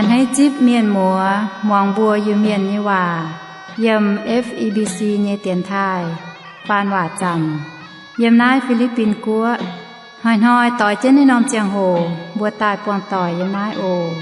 Hneiv zipv mienh muoz muangx mbuo Iu-Mienh nyei waac yiem F E B C nyei dienx taaih faan waac zanc yiem naaiv Fi^li^bin Guoqv. Hnoi-hnoi doix jienv naaiv norm ziangh hoc mbuo daaih buangh doic yiem naaiv oc.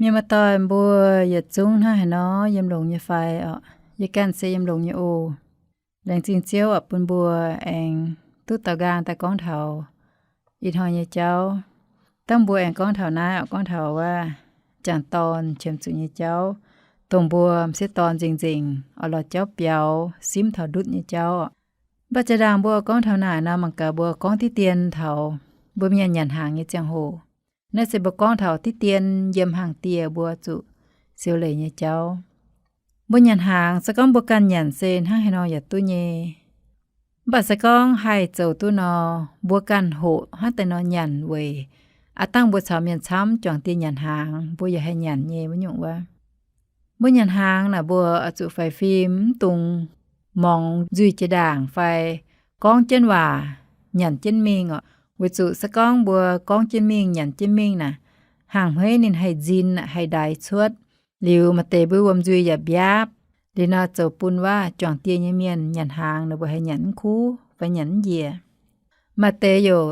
Mienh muoz-doic mbuo yietc zungv hnangv haaix nor, yiem longx nyei fai oc? Yie ganh se yiem longx nyei oc. Laengz zingh Ziouv oc, bun mbuo aengx duqv daux nqaang daaih gorngv taux ih hnoi nyei jauv. Dangh mbuo aengx gorngv taux naaiv oc, gorngv taux wuov jangc dorn qiemx zuqc nyei jauv, dongh mbuo m'sieqv dorn nzengc-nzengc oix lorz jauv biaux, simv taux ndutv nyei jauv oc. Mv baac zinh ndaangc mbuo gorngv taux naaic nor, mangc gaax mbuo gorngv diqv dien taux mbuo mienh nyanc hnaangx nyei ziangh hoc. Naaiv se mbuo gorngv taux diqv dien yiem hnaangx-dieh mbuo zuqc siou leiz nyei jauv. Mbuo nyanc hnaangx se gorngv mbuo ganh nyanc se hnangv haaix nor yaac duqv nyei. Mv baac se gorngv haih zoux duqv nor, mbuo ganh hoqc hnangv deix nor nyanc weic aav dangh mbuo caux mienh camv juangc dieh nyanc hnaangx, mbuo yaac haih nyanc nyei wuov nyungc wuov. Mbuo nyanc hnaangx naaic mbuo oix zuqc faix fim, mv dungx mungx nzuih jiex ndaangc fai gorngv jienv waac nyanc jienv mingh oc. Weic zuqc se gorngv mbuo gorngv jienv mingh nyanc jienv mingh naaic, hnangv hmeiv ninh haih nzin, haih ndaix cuotv. Liuz maaih deix mbuo wuom nzuih yaac mbiaapv. Liuz nor zoux bun wuov juangc dieh nyei mienh nyanc hnaangx ninh mbuo haih nyanc mv kuv fai nyanc mv njiec. Maaih deix youc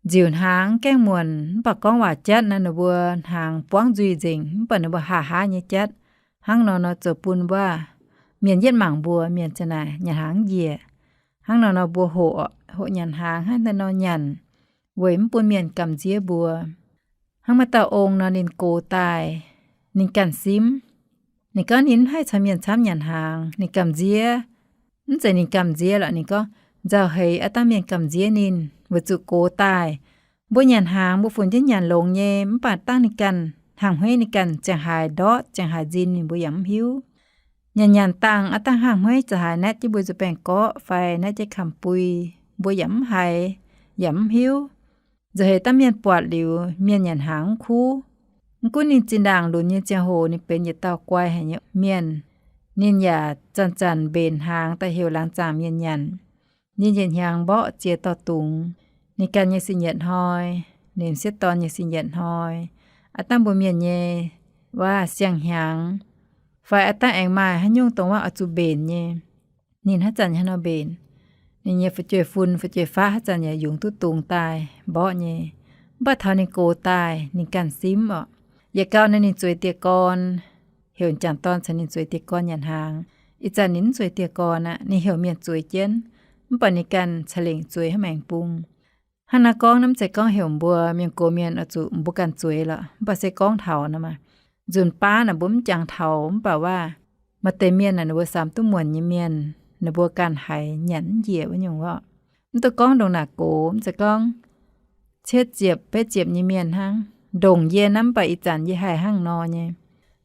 nziux hnaangx gaengh muonc, mv baac gorngv waac jatv nor, ninh mbuo hnaangx buangv nzuih nzengc, mv baac ninh mbuo haav haav nyei jatv. Hnangv nor nor zoux bun wuov mienh yietv mangc mbuo mienh za'naaic nyanc hnaangx mv njiec. Hnangv nor nor mbuo hoqc, hoqc nyanc hnaangx hnangv naaiv nor nyanc, weic mv bun mienh gamh nziev mbuo. Hnangv maaih dauh ong nor, ninh gox daaih, ninh ganh simv. Ninh gorngv ninh mv haih caux mienh camv nyanc hnaangx, ninh gamh nziev. Mv zeiz ninh gamh nziev lorqc, ninh gorngv nzauh heix aav dangh mienh gamh nziev ninh weic zuqc gox daaih. Mbuo nyanc hnaangx mbuo funx jienv nyanc longx nyei, mv baac dangh ninh ganh hnangv hmeiv ninh ganh ziangh haaix ndortv ziangh haaix nzin ninh mbuo yaac mv hiuv. Nyanc nyanc dangh aav dangh hnangv hmeiv ziangh haaix naetv jienv mbuo nzuih baengh gorqv fai naetv jienv kamx bui, mbuo yaac mv haiz, yaac mv hiuv. Nzauh heix dangh mienh buatc liuz, mienh nyanc hnaangx mv kuv. Mv gunv ninh zinh ndaangc lunx nyei ziangh hoc ninh benx yietc dauh guai haic nyei mienh, ninh yaac zanc-zanc mbenc hnaangx daaih heuc laangz zaangc mienh nyanc. Ninh yietc hnyangx mborqv ziex dorh dungz. Ninh ganh nyei sin yietc hnoi, ninh sieqv dorn nyei sin yietc hnoi, aav dangh mbuo mienh nyei wuov siang-hnyangx fai aav dangh aengx maaih haaix nyungc dongh wuov oix zuqc mbenc nyei, ninh haaix zanc haaix nor mbenc. Ninh nyei fu'jueiv-fun fu'jueiv-faqv haaix zanc yaac yungz duqv dungz daaih mborqv nyei. Mv baac taux ninh gox daaih ninh ganh simv orqc. Yietc gau naaiv ninh zueiz dieh gorn, heuc jangc dorn caux ninh zueiz dieh gorn nyanc hnaangx. Ih zanc ninh mv zueiz dieh gorn aqv, ninh heuc mienh zueiz jienv, mv baac ninh ganh ca'lengc zueiz hnangv maengx bung. Hnangv naaiv gorngv naaiv mv zeiz gorngv heuc mbuo mienh gox mienh oix zuqc mbuo ganh zueiz lorqc, mv baac se gorngv taux naaiv maah, nzunc baav naaic mbuo mv jangx taux, mv baac waac maaih deix mienh naaic ninh mbuo samx duqv muonc nyei mienh, ninh mbuo ganh haiz nyanc mv njiec wuov nyungc orqc. Mv duqv gorngv ndongc naaic gox, mv zeiz gorngv cietv ziepc betv ziepc nyei mienh hnangv. Ndongc yie naaiv mv baac ih zanc yie haih hnangv nor nyei.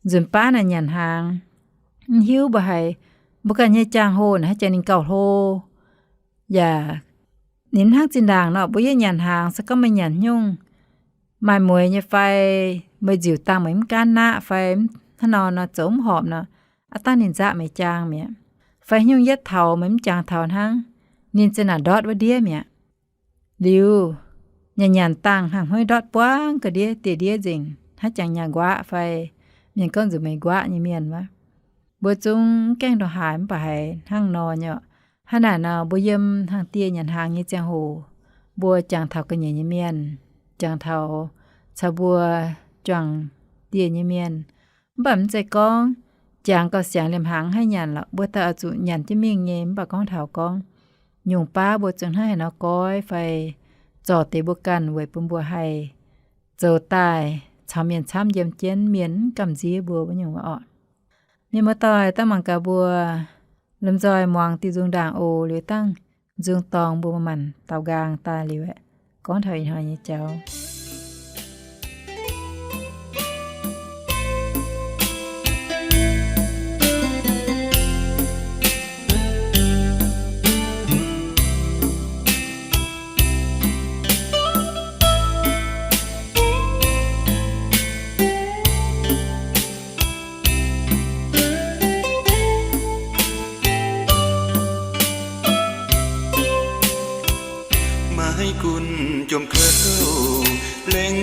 Nzunc baav naaic nyanc hnaangx, mv hiuv mbuo haiz, mbuo ganh nyei jaang-hoh naaic haaix jiex ninh gauh hlo, yaac ninh hnangv zinh ndaangc nor mbuo yietv nyanc hnaangx se gorngv meih nyanc nyungc maaih mueiz nyei fai, meih nziuc dangh meih mv gaanv naqv fai, hnangv nor nor zoux mv horpc nor, aav dangh ninh nzaqv meih jaang mi'aqv. Fai nyungc yietv taux meih mv jangx taux hnangv, ninh za'naaic ndortv wuov ndiev mi'aqv. Liuz, nyanc nyanc dangh hnangv hmeiv ndortv buangv ga'ndiev dieh ndiev nzengc, hnangv jangx nyaah nquaqv fai mienh gorngv nzuqc meih nquaqv nyei mienh wuov. Mbuo zungv mv gaengh ndongc haaix mv baac haiz hnangv nor nyei orqc. Hnangv naaic nor mbuo yiem hnaangx-dieh nyanc hnaangx nyei ziangh hoc, mbuo jangx taux ga'nyiec nyei mienh, jangx taux caux mbuo juangc dieh nyei mienh. Mv baac mv zeiz gorngv jangx gauh siangx liemh hnaangx haih nyanc lorqc, mbuo daaih oix zuqc nyanc jienv mingh nyei. Mv baac gorngv taux gorngv nyungc baav mbuo zungv hnangv haaix nor goiv fai zorc deix mbuo ganh weic bun mbuo haih zoux daaih caux mienh camv yiem jienv, mienh mv gamh nziev mbuo wuov nyungc orqc. Mienh muoz-doic, dangh mangc gaax mbuo lomh nzoih muangx diuh nzung ndaangc oc. Liuz dangh nzung dorngx mbuo manc-manc daaux nqaang daaih liuz aeqv, gorngv taux ih hnoi nyei jauv.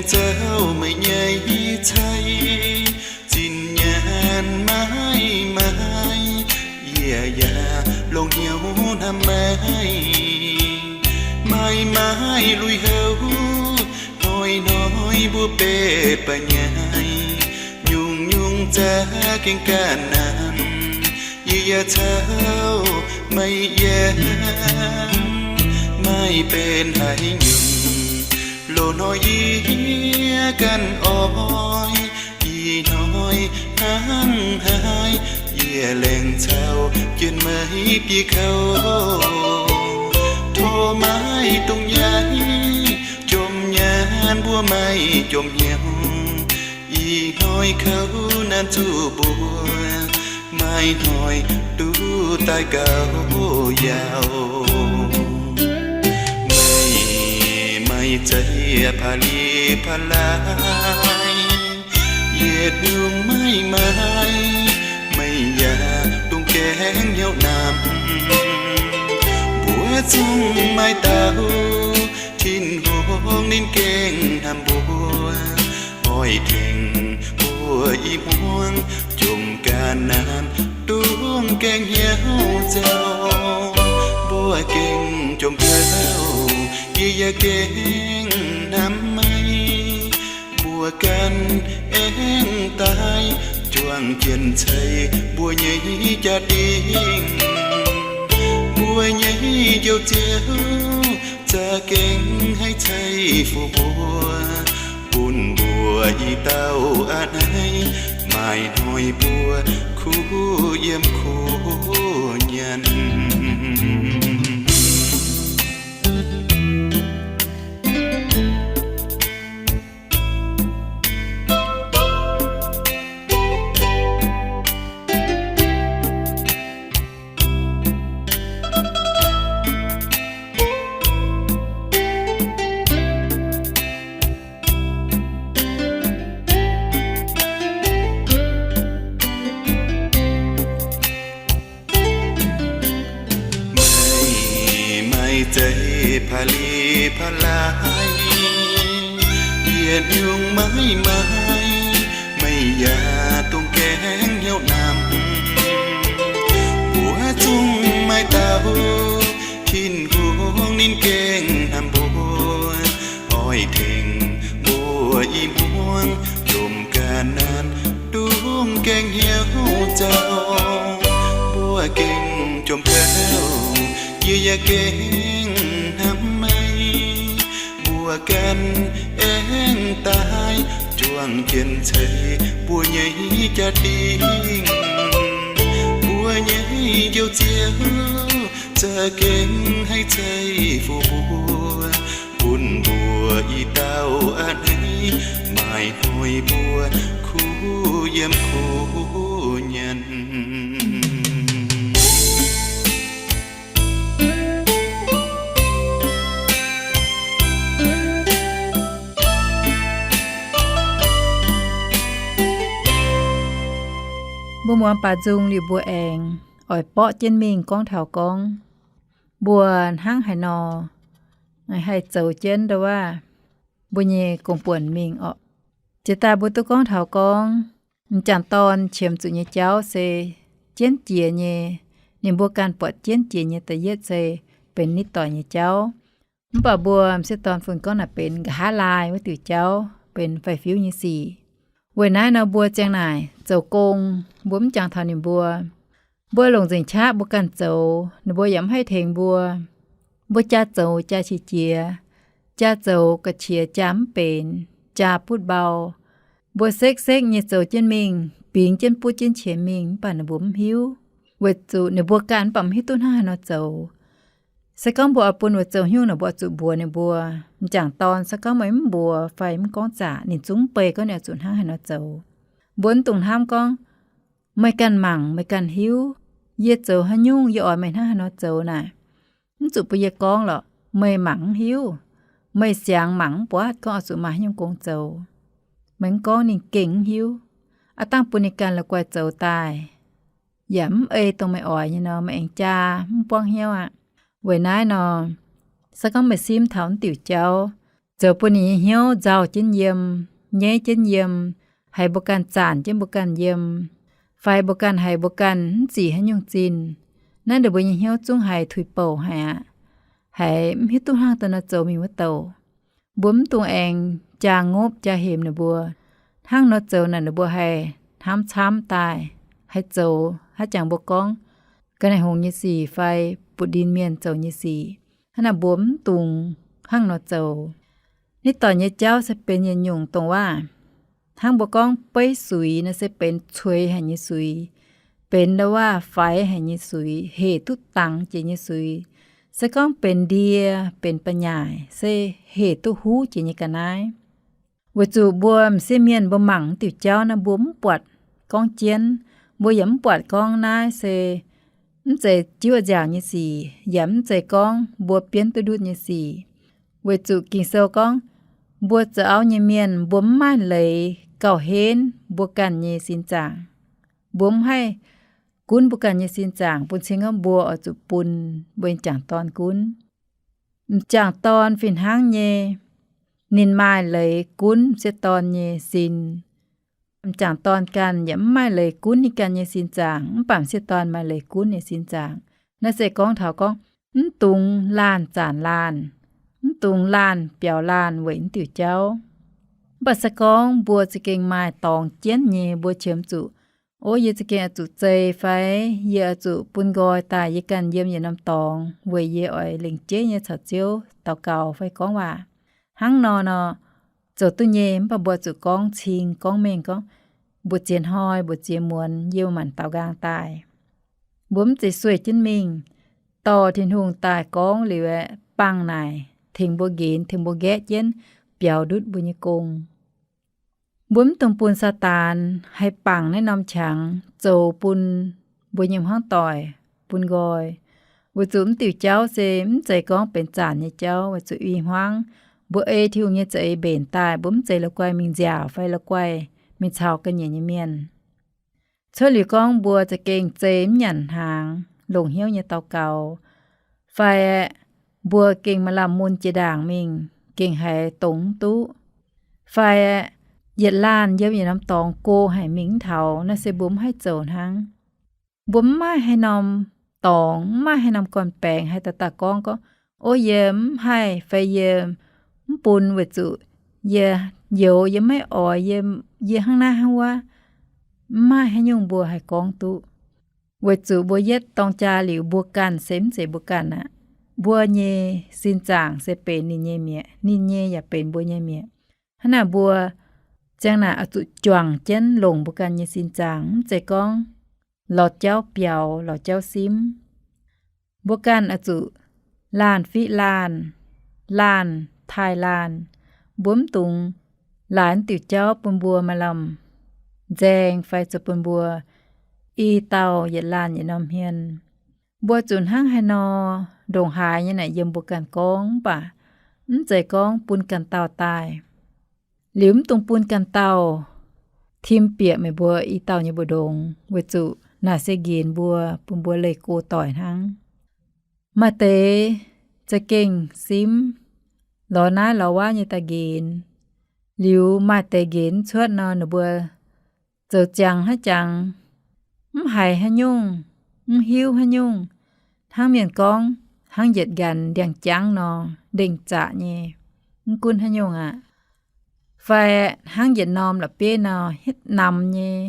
Zauv meih nyei cai, zinh nyaanh maiv maaih, yie yaac longc hnyouv hnamv meih. Maaih maaih lui-houx, hnoi-hnoi mbuo betv ba'nyaiv, nyungc-nyungc za'gengh ga'naaiv, yie yaac caux meih yiem. Maaih benx haaix nyungc, loz-hnoi yie ganh oix, ih hnoi hnangv haaix, yie laengz caux jienv meih dieh kouv. Tov maiv dungx yaac jomc nyaanh mbuo maaih jomc hnyouv, ih hnoi kouv naanc zuqc mbuo maaih hnoi duqv daaih gauh yaauc. Meih maaih zeiv pah li pah laai, yietc nyungc maiv maaih, meih yaac dungx gaengh hnyouv namx. Mbuo zungv maaih dauh Tin-Hungh, ninh gengh hnamv mbuo, oix tengx mbuo i hmuangx jomc ga'naaiv, dungx gaengh hnyouv nzauh. Mbuo gengh jomc kouv, yie yaac gengh hnamv meih. Mbuo ganh aengx daaih juangc jienv ceix mbuo nyei jaa-dingh. Mbuo nyei Njoux Ziouv za'gengh haih ceix fuqv mbuo, bun mbuo i dauh a'hneiv maaih hnoi mbuo kuv yiem kuv nyanc. Meih maaih zeiv pah li pah laai, yietc nyungc maiv maaih, meih yaac dungx gaengh hnyouv namx. Mbuo zungv maaih dauh Tin-Hungh, ninh gengh hnamv mbuo, oix tengx mbuo i hmuangx jomc ga'naaiv, dungx gaengh hnyouv nzauh. Mbuo gengh jomc kouv, yie yaac gengh hnamv meih. Mbuo ganh aengx daaih juangc jienv ceix mbuo nyei jaa-dingh. Mbuo nyei Njoux Ziouv za'gengh haih ceix fuqv mbuo, bun mbuo i dauh a'hneiv maaih hnoi mbuo kuv yiem kuv nyanc. Mbuo muangx baac nzung liuz mbuo aengx oix borqv jienv mingh gorngv taux gorngv mbuo hnangv haaix nor haih zoux jienv ndau waac mbuo nyei gong-buonc mingh orqc. Jiex daaih mbuo duqv gorngv taux gorngv m'jangc dorn qiemx zuqc nyei jauv se jienv jiex nyei. Ninh mbuo ganh buatc jienv jiex nyei da'yietv se benx nitv doic nyei jauv. Mv baac mbuo m'sieqv dorn fun gorngv naaic benx nqa'haav laai wuov diuc jauv, benx faix-fiuv nyei sic. Weic naaiv nor mbuo ziang naaic zoux gong, mbuo mv jangx taux ninh mbuo. Mbuo longc nzengc qaqv mbuo ganh zoux, ninh mbuo yaac mv haih tengx mbuo. Mbuo jaa zoux jaa qiex jiez, jaa zoux ga'qiex jaa mv benx, jaa butv mbau. Mbuo sekv sekv nyei zoux jienv mingh, bingx jienv butv jienv qiex mingh, mv baac ninh mbuo mv hiuv. Weic zuqc ninh mbuo ganh mv baac mv hiuv duqv hnangv haaix nor zoux. Se gorngv mbuo oix bun weic zoux haaix nyungc nor, mbuo oix zuqc mbuox ninh mbuo. M'jangc dorn se gorngv meih mv mbuox fai mv gorngv zaqc, ninh zungv mv bei gorngv ninh oix zuqc hnangv haaix nor zoux. Mbuo mv dungx hnamv gorngv, meih ganh mangc, meih ganh hiuv. Yie zoux haaix nyungc, yie oix meih hnangv haaix nor zoux naaic, mv zuqc bun yie gorngv lorqc. Meih mangc mv hiuv. Meih siangx mangc mv buatc gorngv oix zuqc maaih haaix nyungc gong zoux. Meih mv gorngv ninh gengh mv hiuv. Aav dangh bun ninh ganh la'guaih zoux daaih, yaac mv ei dongh meih oix nyei nor, meih aengx jaa mv buangv hnyouv aqv. Weic naaiv nor, se gorngv meih simv taux mv diuc jauv, zoux bun ninh nyei hnyouv nzauh jienv yiem, nyeiv jienv yiem, haiz mbuo ganh zaanc jienv mbuo ganh yiem, fai mbuo ganh haiz mbuo ganh mv zic haaix nyungc zinh. Naaiv ninh mbuo nyei hnyouv zungv haiz tuix bouc haic aqv, haiz mv hiuv duqv hnangv daaih nor zoux mingh wuov douc. Mbuo mv dungx aengx jaa ngopv jaa hemx ninh mbuo. Hnangv nor zoux naaic ninh mbuo haih hnamv camv daaih, haih zoux haaix jangx mbuo gorngv ga'naaiv hngongx nyei sic fai buoz-ndin mienh zoux nyei sic. Hnangv naaic mbuo mv dungx hnangv nor zoux. Nitv doic nyei jauv se benx yietc nyungc dongh waac. Hnangv mbuo gorngv beiv suix nor se benx cueix haic nyei suix, benx ndau waac faix haic nyei suix, hec duqv dangx jiex nyei suix. Se gorngv benx ndie, benx ba'nyaaic, se hec duqv huv jiex nyei ga'naaiv. Weic zuqc mbuo m'sieqv mienh mbuo mangc diuc jauv naaiv mbuo mv buatc gorngv jienv, mbuo yaac mv buatc gorngv naaiv se mv zeiz jiuv nziaauc nyei sic, yaac mv zeiz gorngv mbuo bienv duqv ndutv nyei sic. Weic zuqc Ging-Sou gorngv, mbuo zoux auv nyei mienh mbuo mv maaih leiz gauh henv mbuo ganh nyei sin zaangc. Mbuo mv haih gunv mbuo ganh nyei sin zaangc, bun cing gorngv mbuo oix zuqc bun mbuo nyei m'jangc dorn gunv. M'jangc dorn fih hnangv nyei, ninh maaih leiz gunv m'sieqv dorn nyei sin. M'jangc dorn ganh yaac mv maaih leiz gunv ninh ganh nyei sin zaangc, mv baac m'sieqv dorn maaih leiz gunv ninh sin zaangc. Naaiv se gorngv taux gorngv mv dungx laanh zaanc laanh, mv dungx laanh biaux laanh weic mv diuc jauv. Mv baac se gorngv mbuo za'gengh maaih dorngx jienv nyei, mbuo qiemx zuqc, o, yie za'gengh oix zuqc zei fai yie oix zuqc bun nqoi daaih yie ganh yiem yietc norm dorngx weic yie oix lengc jeiv nyei caux Ziouv daux gaux fai gorngv waac. Hnangv nor nor, zoux duqv nyei, mv baac mbuo zuqc gorngv cing gorngv mengh gorngv, mbu'ziex hnoi mbu'ziex muonz yie maanc daaux nqaang daaih. Mbuo mv zeiz sueih jienv mingh, dorh Tin-Hungh daaih gorngv liuz aeqv, bangh naaic tengx mbuo nqenx, tengx mbuo nqaeqv jienv biaux ndutv mbuo nyei gong. Mbuo mv dungx bun Saadaan haih bangc naaiv norm qangx zoux bun mbuo nyei hmuangv doic bun nqoi. Weic zuqc mv diuc jauv se mv zeiz gorngv benx zaanc nyei jauv, weic zuqc i hmuangv mbuo ei Tin-Hungh nyei za'eix mbenc daaih, mbuo mv zeiz la'guaih mingh nziaauc fai la'guaih mingh caux ga'nyiec nyei mienh. Cuotv liuz gorngv mbuo za'gengh zei mv nyanc hnaangx, longc hnyouv nyei daux gaux, fai mbuo gengh maaih lamh mun jiex ndaangc mingh, gengh haiz dongz mv duqv, fai yietc laanh yiem yietc norm dorngx go haic mingh mv taux, naaiv se mbuo mv haih zoux hnangv. Mbuo mv maaih haaix norm dorngx, mv maaih haaix norm gorn-baengx haih daaih daaih gorngv gorngv, o, yie mv haih fai yie mv bun weic zuqc yie youx, yie maiv oix, yie, yie hnangv naaiv hnangv wuov. Mv maaih haaix nyungc mbuo haih gorngv duqv, weic zuqc mbuo yietv dorng jaa liuz mbuo ganh se mv zeiz mbuo ganh aqv. Mbuo nyei sin zaangc se benx ninh nyei mi'aqv, ninh nyei yaac benx mbuo nyei mi'aqv. Hnangv naaic mbuo ziang naaic oix zuqc juangc jienv longc mbuo ganh nyei sin zaangc, mv zeiz gorngv lorz jauv biaux, lorz jauv simv. Mbuo ganh oix zuqc laanh fiqv laanh, laanh taaih laanh. Mbuo mv dungx laaix diuc jauv bun mbuo maaih lamh nzaeng fai zoux bun mbuo i dauh yietc laanh yietc norm hmien. Mbuo zuqc hnangv haaix nor ndongc haaix nyei naaic yiem mbuo ganh gorngv, mv baac mv zeiz gorngv bun ganh dauh daaih. Liuz mv dungx bun ganh dauh tim bieqc meih mbuo i dauh nyei mbu'ndongx, weic zuqc naaic se nqenx mbuo, bun mbuo leih go doic hnangv. Maaih deix za'gengh simv, lorz naaiv lorz wuov nyei daaih nqenx. Liuz maaih deix nqenx cuotv nor, ninh mbuo zoux ziangx haic jangx, mv haiz haaix nyungc, mv hiuv haaix nyungc, hnangv mienh gorngv, hnangv yietc nqanx ndiangx-jangv nor, ndengh zaqc nyei, mv gunv haaix nyungc aqv. Fai hnangv yietc norm la'bieiv nor, hietv namx nyei.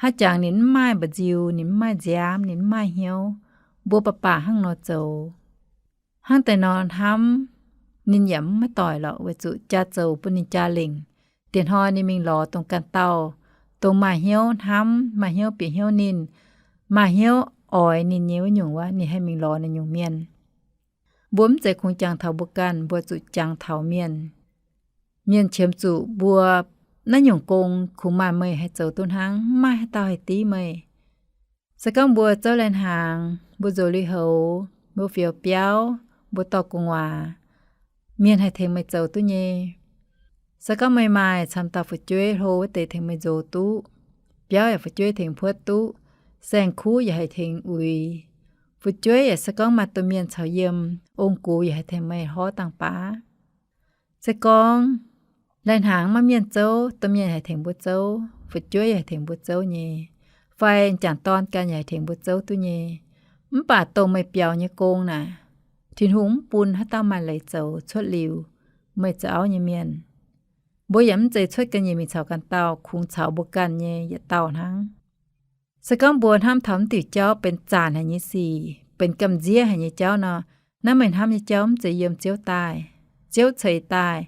Haiz jangx ninh mv maaih mba'nziu, ninh mv maaih nziaamv, ninh mv maaih hnyouv. Mbuo baac baac hnangv nor zoux. Hnangv deix nor hnamv, ninh yaac mv maiv doic lorqc, weic zuqc jaa zoux bun ninh jaa lengc. Diex hnoi ninh mingh lorz dongh ganh dauh, dongh maaih hnyouv hnamv, maaih hnyouv bieqc hnyouv ninh, maaih hnyouv oix ninh nyei wuov nyungc wuov, ninh haih mingh lorz naaiv nyungc mienh. Mbuo mv zeiz kungx jangx taux mbuo ganh, mbuo zuqc jangx taux mienh. Mienh qiemx zuqc mbuo naaiv nyungc gong kungx maaih meih haih zoux duqv hnangv, mv maaih haaix dauh haih div meih. Se gorngv mbuo zouv lai-hnaangx, mbuo nzox lui-houx, mbuo fioux biauv, mbuo dorh gu'nguaaz, mienh haih tengx meih zoux duqv nyei. Se gorngv meih maaih camv dauh fu'jueiv hlo wuov deix tengx meih nzox duqv, biauv yaac fu'jueiv tengx puotv duqv, saeng-kuv yaac haih tengx uix. Fu'jueiv yaac se gorngv maaih domh mienh caux yiem, ong-gux yaac haih tengx meih horv dangh baav. Se gorngv lai-hnaangx maiv mienh zouv, domh mienh haih tengx mbuo zouv, fu'jueiv haih tengx mbuo zouv nyei, fai m'jangc dorn ganh yaac haih tengx mbuo zouv duqv nyei. Mv baac dongh meih biaux nyei gong naaic, Tin-Hungh mv bun haaix dauh maaih leiz zoux cuotv liuz meih zoux auv nyei mienh. Mbuo yaac mv zeiz cuotv ga'nyiec mingh caux ganh dauh, kungx caux mbuo ganh nyei yietc dauh hnangv. Se gorngv mbuo hnamv taux mv diuc jauv benx zaanc haic nyei sic, benx gamh nziev haic nyei jauv nor, naaiv meih hnamv nyei jauv mv zeiz yiem Ziouv daaih. Ziouv ceix daaih,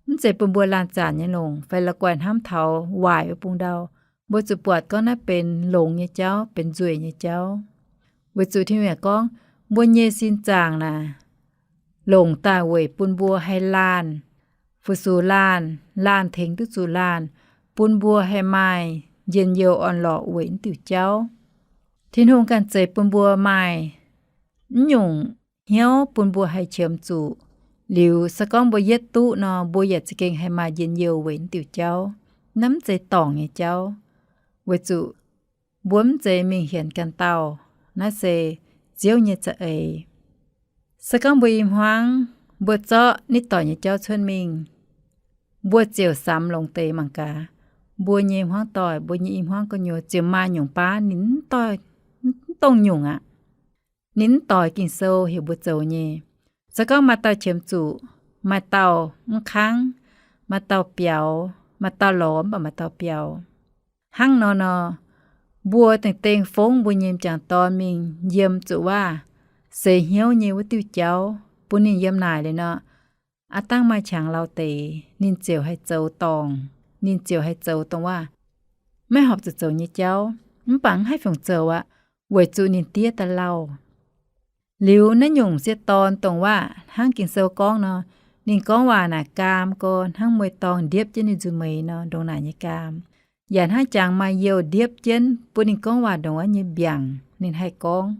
mv zeiz bun mbuo laanh zaanc nyei longc fai la'guaih hnamv taux waaic wuov bung ndau. Mbuo zuqc buatc gorngv naaiv benx longx nyei jauv, benx nzueic nyei jauv. Weic zuqc Tin-Hungh gorngv, mbuo nyei sin zaangc naaic longc daaih weic bun mbuo haih laanh, fu-sux laanh, laanh tengx duqv zuqc laanh, bun mbuo haih maaih njien-youh orn-lorqc weic mv diuc jauv. Tin-Hungh ganh zeix bun mbuo maaih mv nyungc hnyouv bun mbuo haih qiemx zuqc. Liuz se gorngv mbuo yietv duqv nor, mbuo yaac za'gengh haih maaih njien-youh weic mv diuc jauv. Naaiv mv zeiz dorngc nyei jauv, weic zuqc mbuo mv zeiz mingh hienx ganh dauh. Naaiv se Ziouv nyei za'eix. Se gorngv mbuo i hmuangv mbuo zorqv nitv doic nyei jauv cuotv mingh, mbuo ziouc samx longx deix mangc gaax, mbuo nyei hmuangv doic, mbuo nyei i hmuangv gu'nyuoz ziouc maaih nyungc baav ninh mv dongh nyungc aqv. Ninh mv doix Ging-Sou heuc mbuo zoux nyei. Se gorngv maaih dauh qiemx zuqc, maaih dauh mv kangv, maaih dauh biaux, maaih dauh lorz mv baac maaih dauh biaux, hnangv nor nor, mbuo dengh dengh fongv mbuo nyei m'jangc dorn mingh yiem zuqc waac, seix hnyouv nyei wuov diuh jauv bun ninh yiem naaic liuz nor, aav dangh maaih qangx lauh deix ninh ziouc haih zoux dorngc. Ninh ziouc haih zoux dongh waac maiv horpc zuqc zoux nyei jauv, mv baac mv haih fungc zoux aqv, weic zuqc ninh diev daaih lauh. Liuz naaiv nyungc sieqv dorn dongh waac hnangv Ging-Sou gorngv nor, ninh gorngv waac naaic gaam gorx hnangv mueiz-dorngh ndiepv jienv ninh nzuih meix nor, ndongc naaic nyei gaam. Yaac hnangv jangx maaih youh ndiepv jienv bun ninh gorngv waac ndongc wuov nyei mbiaangc ninh haih gorngv.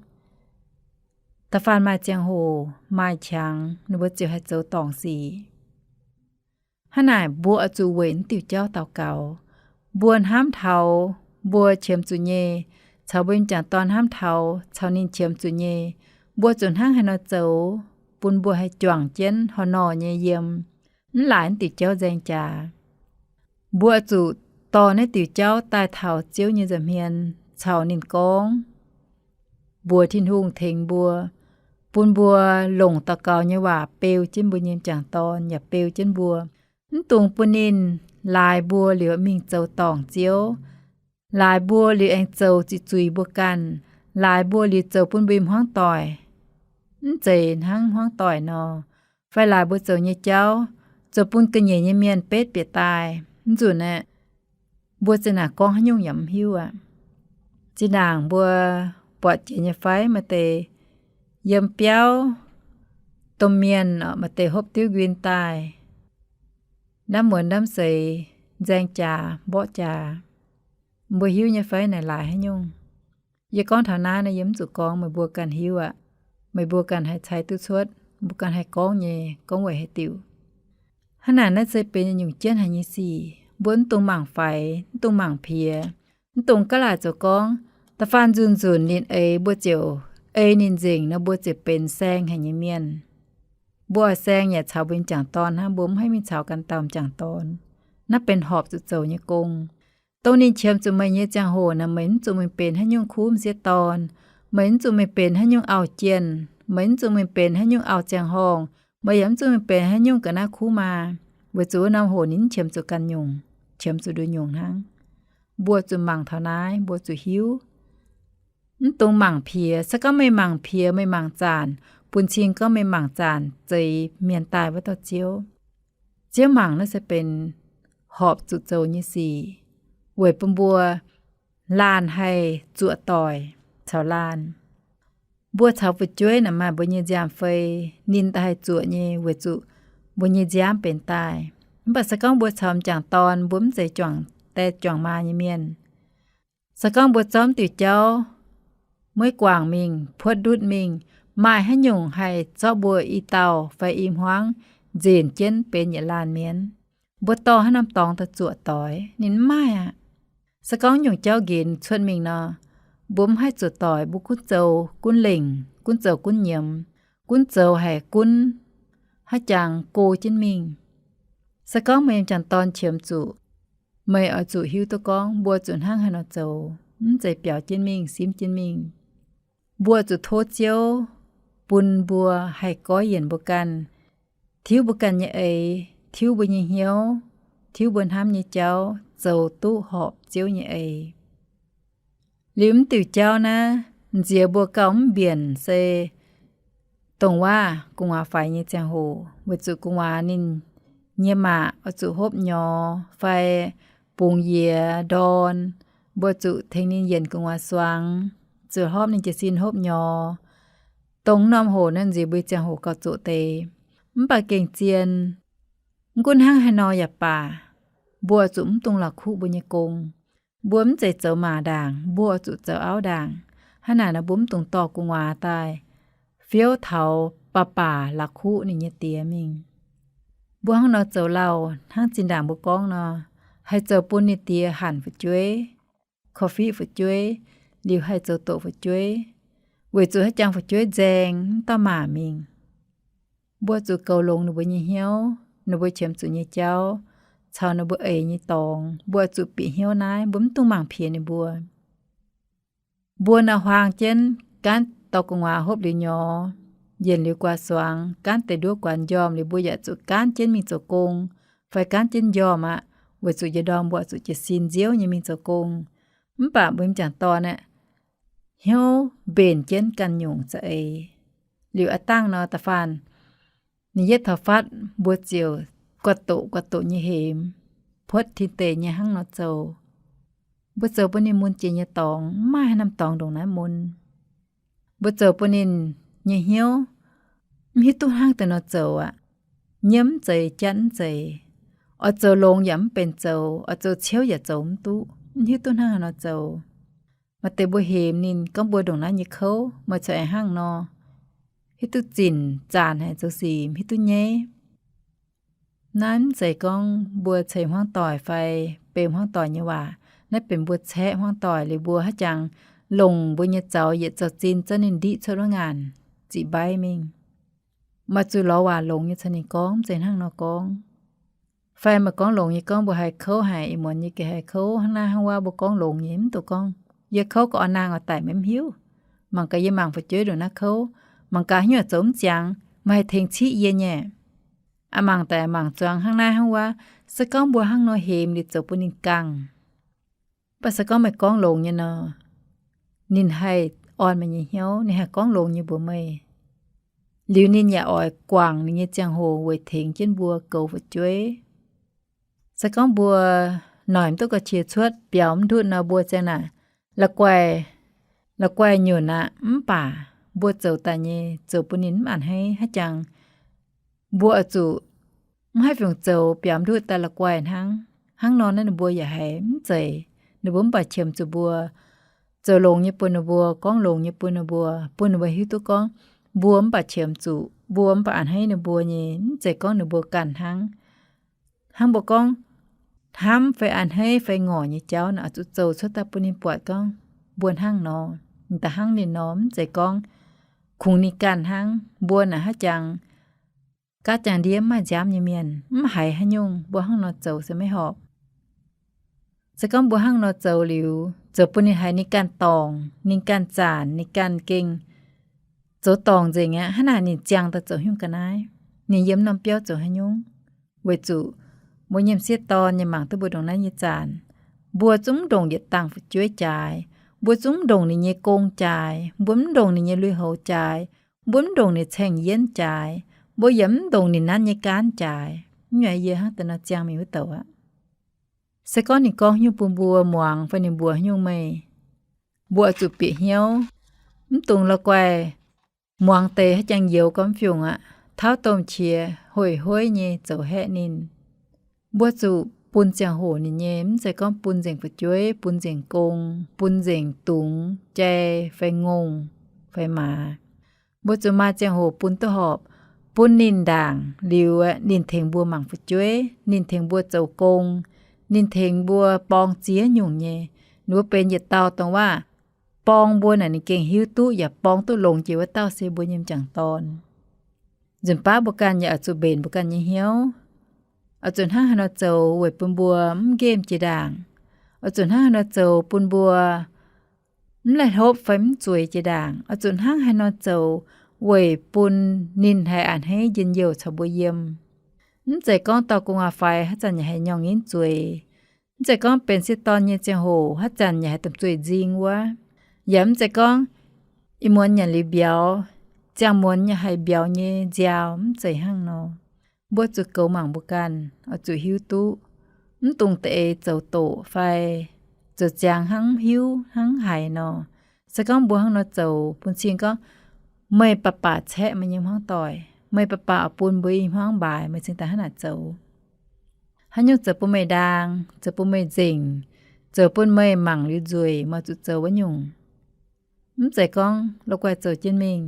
Da'faanh maaih ziangh hoc maaih qangx ninh mbuo ziouc haih zoux dorngc sic. Hnangv naaic mbuo oix zuqc weic naaiv diuc jauv daux gaux. Mbuo hnamv taux mbuo qiemx zuqc nyei, caux mbuo m'jangc dorn hnamv taux caux ninh qiemx zuqc nyei, mbuo zuqc hnangv haaix nor zoux bun mbuo haih juangc jienv horh nor nyei yiem, mv laaix naaiv diuc jauv nzaeng jaax. Mbuo zuqc dorh naaiv diuc jauv daaih taux Ziouv nyei nza'hmien caux ninh gorngv, mbuox Tin-Hungh tengx mbuo, bun mbuo longc daux gaux nyei waac beu jienv mbuo nyei m'jangc dorn yaac beu jienv mbuo. Mv dungx bun ninh laaix mbuo liuz mingh zoux dorngc Ziouv, laaix mbuo liuz aengx zoux ziqc zuiz mbuo ganh, laaix mbuo liuz zoux bun mbuo hmuangv doic mv zeiz hnangv hmuangv doic nor, fai laaix mbuo zoux nyei jauv zoux bun ga'nyiec nyei mienh betv bieqc daaih. Mv nzunc aeqv, mbuo zinh ndaangc gorngv haaix nyungc yaac mv hiuv aqv. Zinh ndaangc mbuo buatc jiex nyei fai maaih deix yiem biauv, domh mienh maaih deix hopv diuv nquin daaih, ndamv muonz ndamv seix, nzaeng jaax mborqv jaax. Mbuo hiuv nyei fai naaic laaix haaix nyungc? Yie gorngv taux naaiv nor, yie mv zuqc gorngv, meih mbuo ganh hiuv aqv. Meih mbuo ganh haih cai duqv cuotv, mbuo ganh haih gorngv nyei, gorngv weic haaix diuc. Hnangv naaic naaiv se benx nyungc jienv haic nyei sic. Mbuo mv dungx mangc faix, mv dungx mangc piex, mv dungx gaav laaic zoux gorngv, da'faanh nzunc nzunc ninh eix mbuo ziouc ei ninh nzengc nor, mbuo ziouc benx saeng haic nyei mienh. Mbuo oix saeng yaac caux mbuo m'jangc dorn hnangv, mbuo mv haih mingh caux ganh dauh m'jangc dorn. Naaiv benx horpc zuqc zoux nyei gong. Dongh ninh qiemx zuqc meih nyei ziangh hoc naaic, meih mv zuqc mingh benx haaix nyungc kuv m'sieqv dorn, meih mv zuqc mingh benx haaix nyungc auv-jienh, meih mv zuqc mingh benx haaix nyungc auv-ziangh horngh, meih yaac mv zuqc mingh benx haaix nyungc ga'naaiv kuv maa, weic zuqc wuov norm hoc ninh mv qiemx zuqc ganh nyungc, qiemx zuqc nduqc nyungc hnangv. Mbuo zuqc mangc taux naaiv, mbuo zuqc hiuv. Mv dungx mangc piex. Se gorngv meih mangc piex, meih mangc zaanc, bun cing gorngv meih mangc zaanc zeix mienh daaih wuov dauh Ziouv. Ziouv mangc naaiv se benx horpc zuqc zoux nyei sic, weic bun mbuo laanh haih zuoqc doic caux laanh. Mbuo caux fu'jueiv naaic maaih mbuo nyei nziaamv fei, ninh daaih haih zuoqc nyei weic zuqc mbuo nyei nziaamv benx daaih. Mv baac se gorngv mbuo caux m'jangc dorn, mbuo mv zeiz juangc die juangc maa nyei mienh, se gorngv mbuo zorqv diuc jauv mueiv guangc mingh, puotv ndutv mingh, maaih haaix nyungc haih zorqv mbuo i dauh fai i hmuangv nzenc jienv benx yietc laanh mienh? Mbuo dorh haaix norm dorngx daaih zuoqc doic? Ninh mv maaih aqv. Se gorngv nyungc jauv nqenx cuotv mingh nor, mbuo mv haih zuoqc doic, mbuo gunv zoux gunv lengc, gunv zoux gunv nyiemz, gunv zoux haic, gunv haaix jangx go jienv mingh. Se gorngv meih nyei m'jangc dorn qiemx zuqc, meih oix zuqc hiuv duqv gorngv mbuo zuqc hnangv haaix nor zoux, mv zeiz biaux jienv mingh, simv jienv mingh. Mbuo zuqc tov Ziouv bun mbuo haih goiv yienc mbuo ganh, tiuv mbuo ganh nyei eix, tiuv mbuo nyei hnyouv, tiuv mbuo hnamv nyei jauv, zoux duqv horpc Ziouv nyei eix. Liuz mv diuc jauv naaiv, nziex mbuo gauh mv mbienc se dongh waac gu'nguaaz faix nyei ziangh hoc, weic zuqc gu'nguaaz ninh nyei maa oix zuqc hopv nyorx fai bungx yiez ndorn, mbuo zuqc tengx ninh yienc gu'nguaaz suangx, zuqc hopv ninh jiez sin hopv nyorx, dongh norm hoc naaiv nziex mbuo ziangh hoc gauh zoqc deix. Mv baac gengh zien, mv gunv hnangv haaix nor yaac baac, mbuo zuqc mv dungx la'kuqv mbuo nyei gong. Mbuo mv zeiz zoux maa ndaangc, mbuo zuqc zoux auv ndaangc. Hnangv naaic nor mbuo mv dungx dorh gu'nguaaz daaih fiouv taux baac baac la'kuqv ninh nyei die mingh. Mbuo hnangv nor zoux lauh hnangv zinh ndaangc mbuo gorngv nor, haih zoux bun ninh die hanc fu'jueiv, korv-fiqv fu'jueiv, liuz haih zoux doqc fu'jueiv, weic zuqc haaix jangx fu'jueiv nzaeng mv dauh maa mingh. Mbuo zuqc goux longx ninh mbuo nyei hnyouv, ninh mbuo qiemx zuqc nyei jauv, caux ninh mbuo eix nyei dorngx. Mbuo zuqc bieqc hnyouv naaiv, mbuo mv dungx mangc piex ninh mbuo. Mbuo naaiv huaang jienv gaanv dorh gu'nguaaz hopv liuz nyorx, yienc liuz guaax suangx, gaanv deix nduov guaax njormh liuz, mbuo yaac zuqc gaanv jienv mingh zoux gong, fai gaanv jienv njormh aqv, weic zuqc yietc ndorm mbuo zuqc jiez sin nziouv nyei mingh zoux gong. Mv baac mbuo m'jangc dorn aeqv, hnyouv mbenc jienv ganh nyungc za'eix. Liuz a'dangh nor da'faanh ninh yietv taux fatv, mbuo ziouc guaix doqc guaix doqc nyei hemx, puotv tin deic nyei hnangv nor zoux. Mbuo zoux bun ninh mun jiex nyei dorngx, mv maaih haaix norm dorngx ndongc naaiv mun. Mbuo zoux bun ninh nyei hnyouv mv hiuv duqv hnangv deix nor zoux aqv. Nyiemv mv zeiz, jatv mv zeiz, oix zoux longx yaac mv benx zoux, oix zoux ciouv yaac zoux mv duqv, mv hiuv duqv hnangv haaix nor zoux. Maaih deix mbuo hemx ninh gorngv mbuo ndongc naaiv nyei kouv, meih corc aengx hnangv nor, hiuv duqv zinc zaanc haic, zoux sic mv hiuv duqv nyaiv. Naaiv mv zeiz gorngv mbuo ceix hmuangv doic fai beu hmuangv doic nyei waac. Naaiv benx mbuo caeqv hmuangv doic liuz mbuo haaix jangx longc mbuo nyei zaux yietc zaux zin zorqv ninh ndiqv cuotv wuov ngaanc ziqc mbaiv mingh. Maaih zuqc lorz waac longx nyei caux ninh gorngv, mv zeiz hnangv nor gorngv. Fai maaih gorngv longx nyei gorngv mbuo haih kouv haic, ih muonz nyei geh haih kouv hnangv naaiv hnangv wuov, mbuo gorngv longx nyei mv dungx gorngv, yie kouv ga'orn naang oix daic meih mv hiuv. Mangc gaax yie mangc fu'jueiv ndongc naaiv kouv, mangc gaax haaix nyungc zoux mv ziangx, meih haih tengx ciqv yie nyei. A'mangc daic mangc zuangx hnangv naaiv hnangv wuov. Se gorngv mbuo hnangv nor hemx liuz zoux bun ninh gangh. Mv baac se gorngv meih gorngv longx nyei nor, ninh haih orn meih nyei hnyouv, ninh haih gorngv longx nyei mbuox meih. Liuz ninh yaac oix guangc ninh nyei ziangh hoc weic tengx jienv mbuo goux fu'jueiv. Se gorngv mbuo noic mv duqv ga'qiex cuotv, biaux mv ndutv nor, mbuo ziang naaic la'guaih, la'guaih nyunc aqv. Mv baac mbuo zoux daaih nyei zoux bun ninh mv a'hneiv haaix jangx. Mbuo oix zuqc mv haih fiungc zoux biaux mv ndutv daaih la'guaih hnangv. Hnangv nor naaiv ninh mbuo yaac haiz mv zeiz, ninh mbuo mv baac qiemx zuqc mbuo zoux longx nyei bun ninh mbuo, gorngv longx nyei bun ninh mbuo, bun ninh mbuo hiuv duqv gorngv mbuo mv baac qiemx zuqc, mbuo mv baac a'hneiv ninh mbuo nyei. Mv zeiz gorngv ninh mbuo ganh hnangv. Hnangv mbuo gorngv hnamv fai a'hneiv fai ngorc nyei jauv naaic, oix zuqc zoux cuotv daaih bun ninh buatc gorngv mbuo hnangv nor, ninh da'hnangv ninh nor. Mv zeiz gorngv kungx ninh ganh hnangv. Mbuo naaic haaix jangx gaav jangx ndiev mv maaih nziaamv nyei mienh, mv haiz haaix nyungc, mbuo hnangv nor zoux se maiv horpc. Se gorngv mbuo hnangv nor zoux liuz, zoux bun ninh haiz ninh ganh dorngc, ninh ganh zaanc, ninh ganh gengh zoux dorngc nzengc aqv, hnangv naaic ninh ziangh daaih zoux haaix nyungc ga'naaiv? Ninh yiem norm biauv zoux haaix nyungc? Weic zuqc mbuo nyei m'sieqv dorn nyei mangc duqv mbuo ndongc naaiv nyei zanc, mbuo zungv mv ndongc yietc dangh fu'jueiv jaaix, mbuo zungv mv ndongc ninh nyei gong jaaix, mbuo mv ndongc ninh nyei lui-houx jaaix, mbuo mv ndongc ninh ceng-yienv jaaix, mbuo yaac mv ndongc ninh nanv nyei gaanv jaaix. Mv nyungc yie hnangv deix nor ziangh mingh wuov douc aqv. Se gorngv ninh gorngv haaix nyungc bun mbuo muangx fai ninh mbuox haaix nyungc meih, mbuo oix zuqc bieqc hnyouv, mv dungx la'guaih muangx deix haaix jangx youz gormx fiungc aqv, tauv domh qiex hoic hueiv nyei zoux haeqv ninh. Mbuo zuqc bun ziangh hoc ninh nyei, mv zeiz gorngv bun nzengc fu'jueiv, bun nzengc gong, bun nzengc dungz, jai fai ngongh fai maaz. Mbuo zuqc maaih ziangh hoc bun duqv horpc, bun ninh ndaangc liuz, ninh tengx mbuo mangc fu'jueiv, ninh tengx mbuo zoux gong, ninh tengx mbuo borng ziex nyungc nyei. Ninh mbuo benx yietc dauh dongh waac borng mbuo naaic ninh gengh hiuv duqv yaac borng duqv longx jiex wuov dauh se mbuo nyei m'jangc dorn. Nzunc baav mbuo ganh yaac oix zuqc mbenc mbuo ganh nyei hnyouv, Oix zuqc hnangv haaix nor zoux weic bun mbuo mv nqemh jiex ndaangc? Oix zuqc hnangv haaix nor zoux bun mbuo mv laih hlopv fai mv zueiz jiex ndaangc? Oix zuqc hnangv haaix nor zoux weic bun ninh haih a'hneiv njien-youh caux mbuo yiem? Mv zeiz gorngv dorh gu'nguaaz-faix haaix zanc yaac haih nyorngh nyienv zueiz. Mv zeiz gorngv benx sieqv dorn nyei ziangh hoc haaix zanc yaac haih domh zueih nzing wuov. Yaac mv zeiz gorngv ih muonz nyanc liuz mbiauz, ziangh muonz yaac haih mbiauz nyei nziaaux, mv zeiz hnangv nor. Mbuo zuqc goux mangc mbuo ganh, oix zuqc hiuv duqv. Mv dungx da'eix zoux doqc fai zoux ziangx hnangv mv hiuv hnangv mv haiz nor. Se gorngv mbuo hnangv nor zoux, bun cing gorngv meih baac baac caeqv meih nyei hmuangv doic, meih baac baac oix bun mbuo i hmuangv mbaaix, meih cingx daaih hnangv naaic zoux. Haaix nyungc zoux bun meih ndaang, zoux bun meih nzengc, zoux bun meih mangc liuz nzueic, meih zuqc zoux wuov nyungc. Mv zeiz gorngv la'guaih zoux jienv mingh.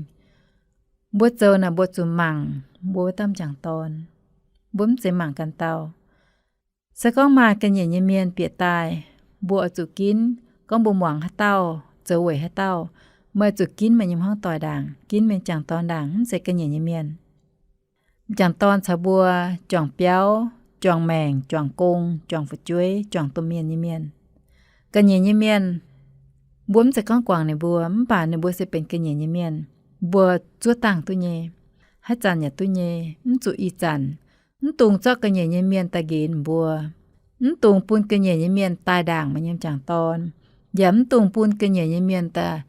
Mbuo zoux naaic mbuo zuqc mangc mbuo wuov dauh m'jangc dorn. Mbuo mv zeiz mangc ganh dauh. Se gorngv maaih ga'nyiec nyei mienh bieqc daaih, mbuo oix zuqc ginv. Gorngv mbuo muangx haaix dauh, zoux weic haaix dauh, meih zuqc ginv meih nyei hmuangv doic ndaangc, ginv meih m'jangc dorn ndaangc, mv zeiz ga'nyiec nyei mienh. M'jangc dorn caux mbuo juangc biauv, juangc maengc, juangc gong, juangc fu'jueiv, juangc domh mienh nyei mienh. Ga'nyiec nyei mienh, mbuo mv zeiz gorngv guangc ninh mbuo, mv baac ninh mbuo se benx ga'nyiec nyei mienh. Mbuo zuov dangh duqv nyei, haaix zanc yaac duqv nyei, mv zuqc ih zanc. Mv dungx zorqv ga'nyiec nyei mienh daaih nqenx mbuo. Mv dungx bun ga'nyiec nyei mienh daaih ndaangc meih nyei m'jangc dorn, yaac mv dungx bun ga'nyiec nyei mienh daaih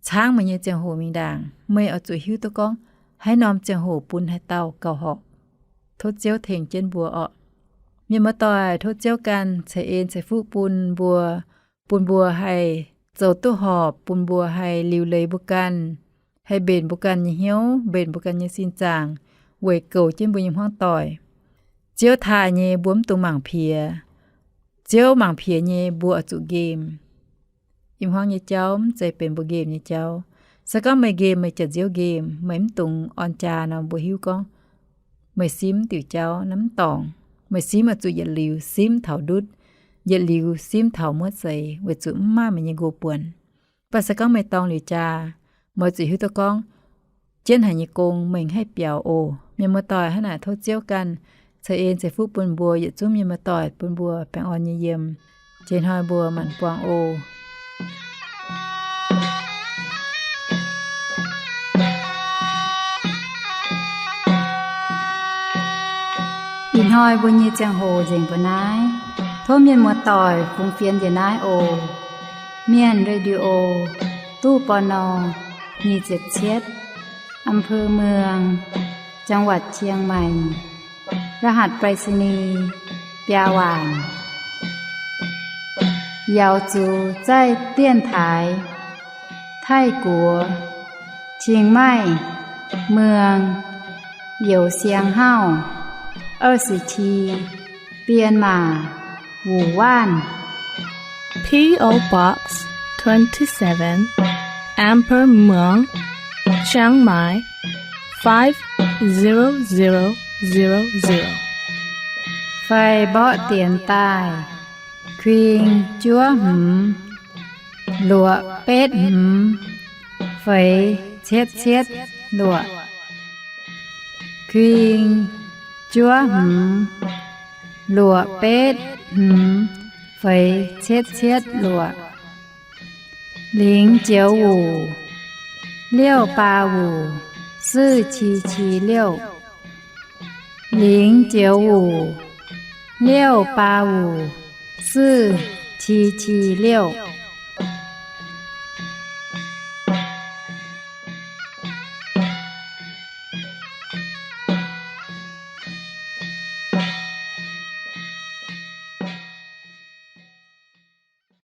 caangv meih nyei ziangh hoc mingh ndaangc. Meih oix zuqc hiuv duqv gorngv haaix norm ziangh hoc bun haaix dauh gauh horpc. Tov Ziouv tengx jienv mbuo orqc. Mienh muoz-doic, tov Ziouv ganh ceix en ceix fuqv bun mbuo, bun mbuo haih zoux duqv horpc, bun mbuo haih liuc leiz mbuo ganh, haih mbenc mbuo ganh nyei hnyouv, mbenc mbuo ganh nyei sin zaangc, weic goux jienv mbuo nyei hmuangv doic. Ziouv taaih nyei mbuo mv dungx mangc piex. Ziouv mangc piex nyei mbuo oix zuqc nqemh. Ih hmuangv nyei jauv mv zeiz benx mbuo nqemh nyei jauv. Se gorngv meih nqemh meih jaax nziouv nqemh, meih mv dungx orn jaa nor mbuo hiuv gorngv meih simv diuc jauv naaiv mv dorngc. Meih simv oix zuqc yietc liuz simv taux ndutv, yietc liuz simv taux muotv seix, weic zuqc mv maaih meih nyei nqox buonc. Mv baac se gorngv meih dorng liuz jaa, meih zuqc hiuv duqv gorngv jienv haic nyei gong meih haih biaux oc. Mienh muoz-doic, hnangv naaic tov Ziouv ganh ceix en ceix fuqv bun mbuo yietc zungv mienh muoz-doic, bun mbuo baengh orn nyei yiem. Jiex hnoi mbuo maanc buangh oc. Ih hnoi mbuo nyei ziangh hoc nzengc mbuo naaiv. Tov mienh muoz-doic fungx fienx njiec naaiv oc. Mienh Radio, ตู้ ปณ. nyic ziepc cietv, อำเภอเมือง จังหวัดเชียงใหม่ รหัสไปรษณีย์ biaa waanc. 瑶族在电台 Taiv-Guoqv เชียงใหม่ เมือง Youz Siang Hauv, 二十七 Bienh Maac, Wuonh Waanv. P O Box twenty-seven, Amber Muang, Chiang Mai, five zero zero zero zero. Fai mborqv dienx daaih, kuing juov hmz, luoqc betv hmz, feix cietv cietv luoqc. Kuing juov hmz, luoqc betv hmz, feix cietv cietv luoqc. 零九五 六八五 四七七六. 零九五 六八五 四七七六.